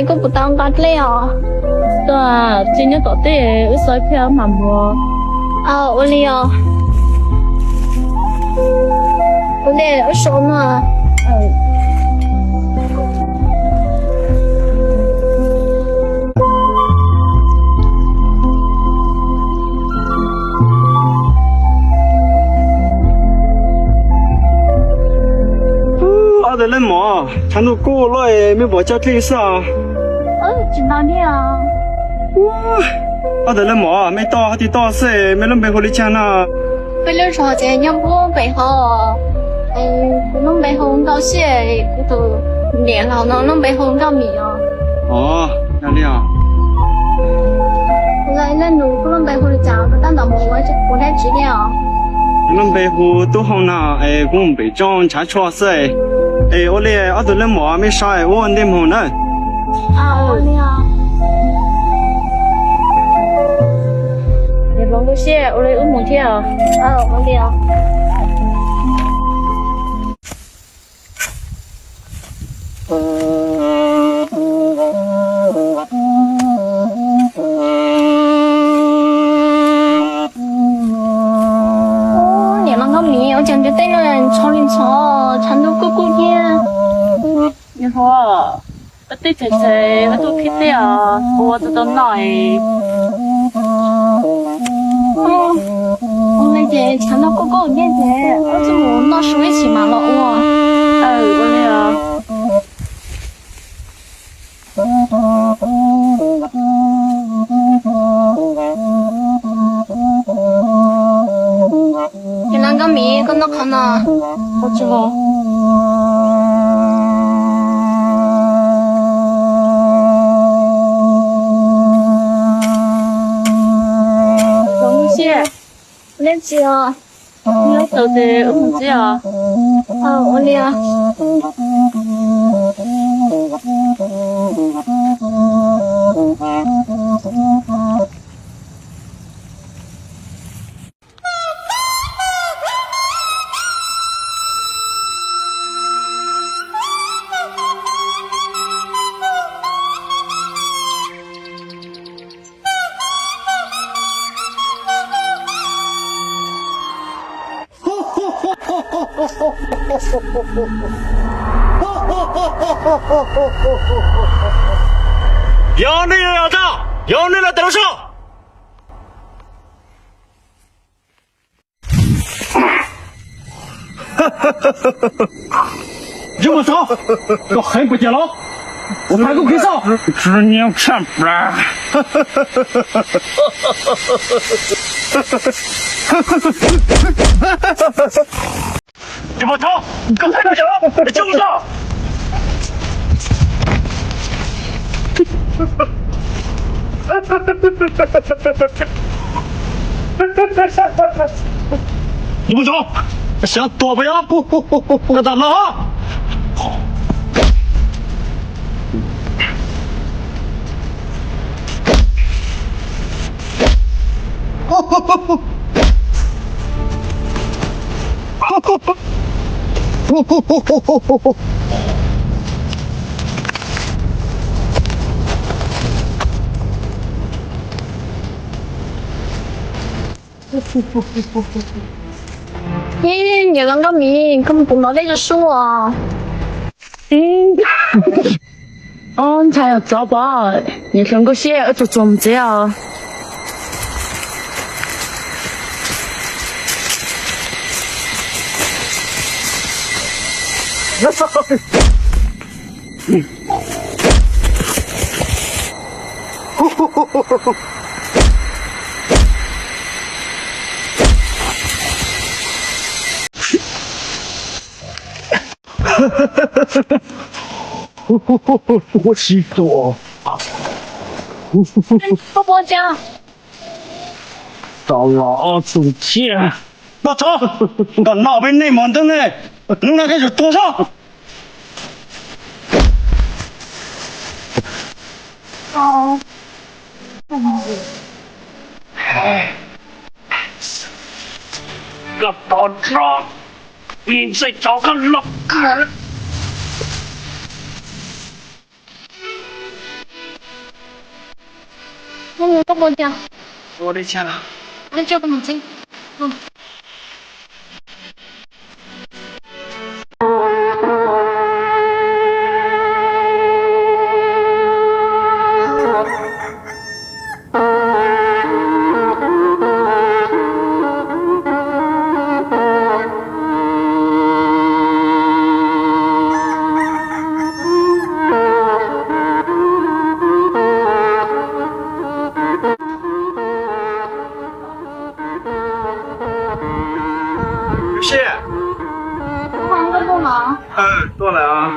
Koj puas tau nqa dlej os? Tuaj, tsis nyob tom tej, wb xav phiaj mam mus. Ua li os. Ua ntej wb so no. Ob tug leej muam, tshav ntuj kub loj, mej puas coj dlej xwb? Tsis tau niam. Ob tug leej muam, mej toj hov twg toj xwb, mej lub npe hu li caag na? Peb lub zos ces nyob puag pem hov. Kuv lub npe hu Nkauj Siab, kuv tus niam laus no lub npe hu Nkauj Mim os. Os, yog li os. Leej nus, koj lub npe hu li cas, koj tab tom mus ua kuv dab tsi thiab os? Kuv lub npe hu Tub Hoo no, es kuv mus pem roob nrhav tshuaj xwb. Es ua li ob tug leej muam, mej so es wb ua ntej moog nawb. Niam hluas Nkauj Siab, ua li wb mus thiab os. Niam hluas Nkauj Mim, ua cas ntiaj teb no ntxhov li ntxhov, tshav ntuj kub kub thiab. Niam hluas, koj tij txhais txhais wb tuaj khib teb os, ua tsis tau noj es. Ua li ces tshav ntuj kub kub thiab ces wb tuaj mus noj su ib chim mam los ua. Ua li os. Niam hluas Nkauj Mim, koj noj qhov no. Nkauj Siab, neb tsis os. Nyob tau ces wb mus txiv os. Ua li os. Yog nej los tag, yog nej los tag los sob. Yog mas txhob, koj heev puas cas los? Ua tag koj kev xwb. Tsis nyiam tshaj plaws. Yog mas txhob, koj heev puas cas los? Tsis ua txhob. Yog mas txhob, xav tuag puas yog? Koj tau los. Niam hluas Nkauj Mim, koj mus pum nov dej rau sub os. Ob ntxhais os, txov pov, niam hluas Nkauj Siab wb tsuag tsuag mus txiv os. Huab si tuaj. Tau los ob tug thiab. Koj txhob, koj noj peb nej mov ntawd ne, hnub no koj yuav tuag xwb. Koj tos no, ib ntxhais tsov koj los kawg. Koj mus, koj mus tiag. Ua dej tshaj. Dej tshaj koj mus tsev. Sib, tuaj lawm os.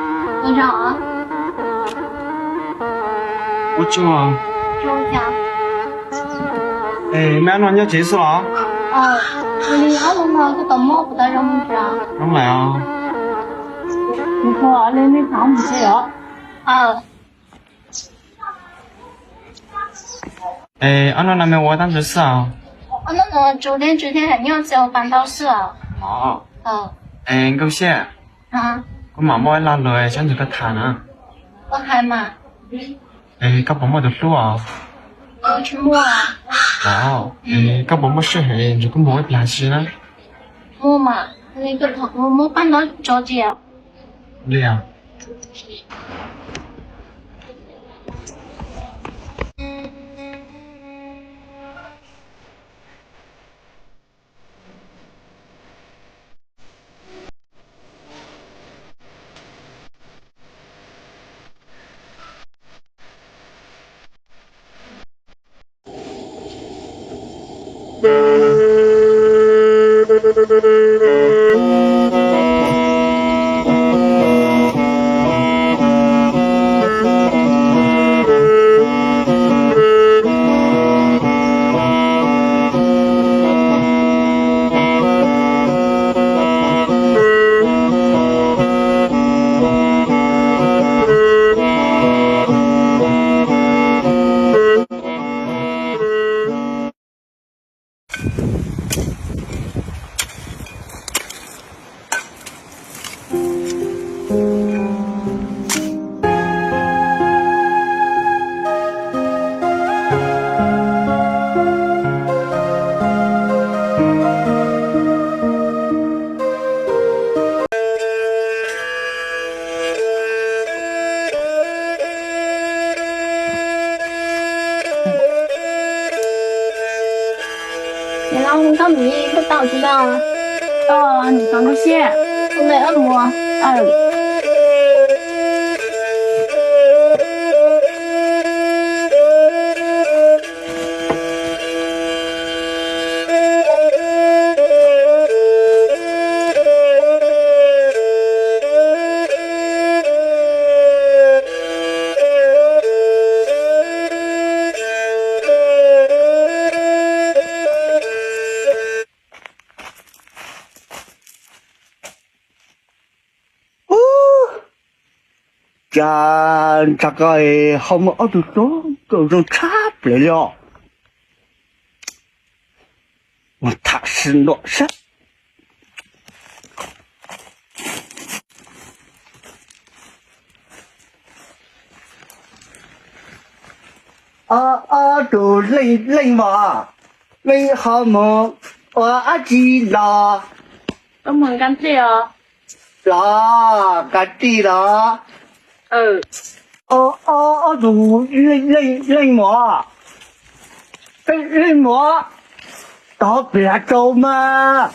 Ua tsaug. Es neb ob leeg nyob tsev xwb los? Zoo lawm os. Es ob hnub no me ua tab ntawd xwb os? Ob hnub no tsuas nyob tsev thiab ua pa ntau xwb os. Es Nkauj Siab, kuv mam muaj ib lo lus xav nrog koj tham na. Es koj puas muaj tus hlub os? Los, es koj puas muaj sij hawm nrog kuv mus ib pliag si na? Li os. Koj mus ib koj tau tsis tau? Tau, nim no Nkauj Siab, ua ntej wb mus. Ub, cas ntshe koj ho muaj ob tug hluas nkauj zoo tshaj plaws li os. Mus tham sim luam saib. Ob, ob tug leej, leej muam, leej ho mus ua dab tsi los? Los, ka tij los? Ob, ob tug leej, leej muam, leej muam, thov pliag tso mas.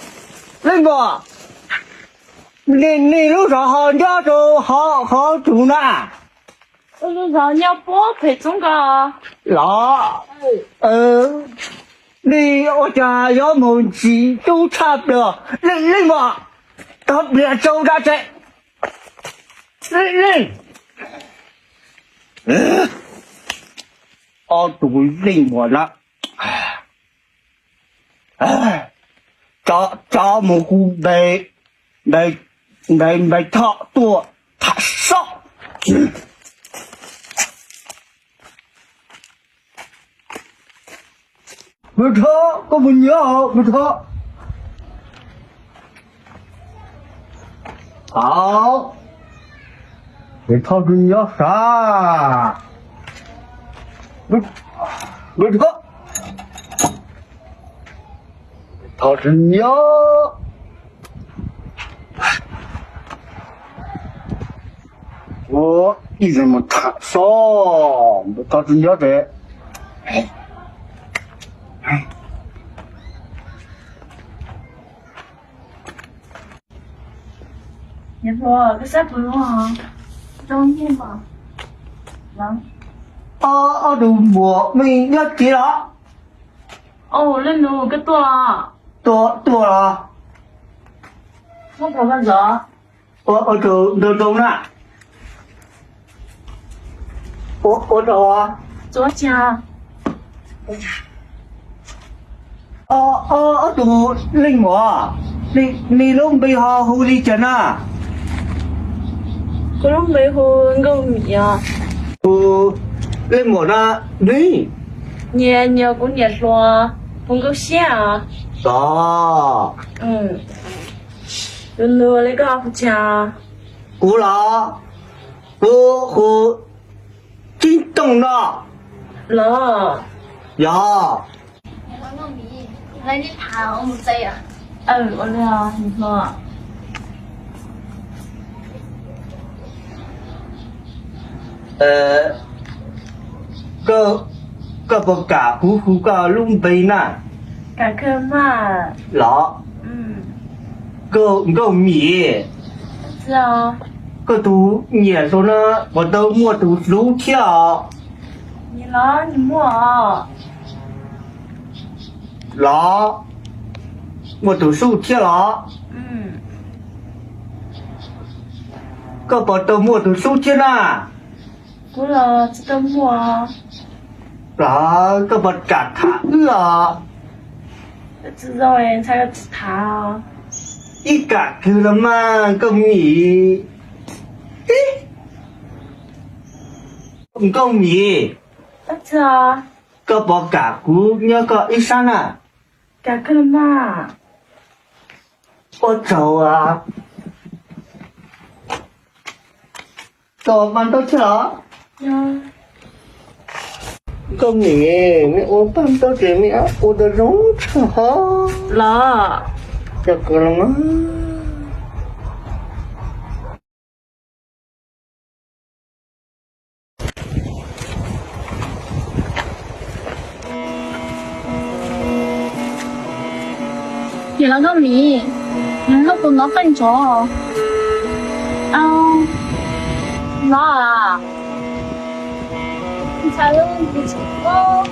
Leej muam, nej lub zos ho nyob rau qhov twg na? Lub zos nyob puag pem txoob ko los. Nej ua cas yuav mus ntxim hlub tshaj plaws? Leej muam, thov pliag tso dab tsi. Ob tug leej muam na, tso mus hu npe, npe, npe thoj tuaj tham sob. Npe thoj, koj mus nyob npe thoj. Au, npe thoj tus nyob sav. Npawg Thov, Thov tsis nyob. Ua ib zaug mus tham xwb, Npawg Thov tsis nyob ces. Ob tug muam me nyob tsev los? Tuaj, tuaj los? Ua, ua rau ntau ntau na. Ua, ua rau. Ob, ob tug leej muam, nej lub npe ho hu li cas na? Kuv lub npe hu Nkauj Mim. Tus leej muam na, nws, nyias, nyias kuv niam hluas hu Nkauj Siab. Los, tus nus li koj hu cas? Kuv los, kuv hu Ceeb Tooj no. Los, yog. Koj, koj puas kam kuv hu koj lub npe na? Los, Nkauj Mim, koj tus niam hluas no puas tau muaj tus hlub thiab os? Los, muaj tus hlub thiab los? Koj puas tau muaj tus hlub thiab na? Los, koj puas kam tham wb os? Ib kam kawg los mas Nkauj Mim. Nkauj Mim, koj puas kam kuv nyob koj ib sab na? Ua tsaug. Koj paj ntaub thiab los? Nkauj Mim, nej ua paj ntaub ces nej ua tau zoo tshaj hov los. Cov kawg los mas. Niam laus Nkauj Mim, nws noj tus nov qeej tsov. Nov a, ntshai kuv tsis paub.